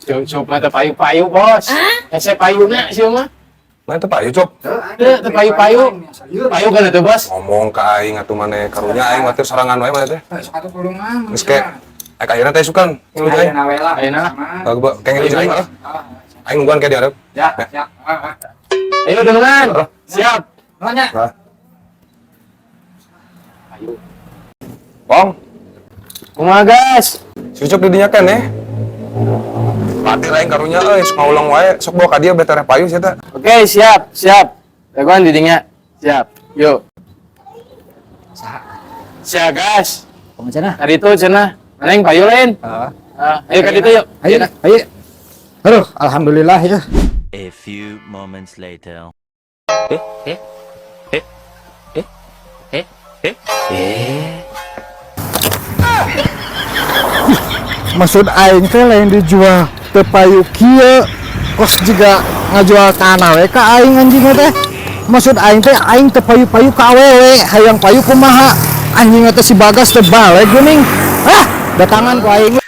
Cup mah teu payu-payu, Bos. Hese payuna sih mah. Nah, itu payu, Cop. Teu teu payu-payu. Payu kan itu, Bos. Ngomong ka aing atuh maneh karunya aing watir sorangan wae maneh teh. Sok atuh tulungan. Geus ke ek ayeuna teh isukan ngilu jeung aing. Ayeuna we lah. Ayeuna lah. Kalau kayak ngilu jeung aing lah. Aing nungguan kayak di hareup. Ya, ya. Ah, ah. Ayo dengan. Siap. Nanya. Nah, Payu. Pong, Kumaha, guys? Si Ucup di dinya keneh. Patir aing karunya euy, sok ngaulang wae, sok bawa ka dieu beh tereh payu sia teh. Oke, siap, siap. Dagoan di dinya. Siap. Yuk. Saha? Siap, guys. Kumaha cenah? Tadi itu cenah. Mana yang payu lain? Heeh. Ah, ayo ka ditu yuk. Ayo, ayo. Aduh, alhamdulillah ya. A few moments later. Eh, eh, eh, eh, eh, eh, eh. Maksud aing teh lain dijual teu payu kieu, kos juga ngajual tanah we ka aing anjing teh. Maksud aing teh aing teu payu-payu ka awewe, hayang payu kumaha anjing teh? Si Bagas teh balik geuning. Ah, datangan ku aing.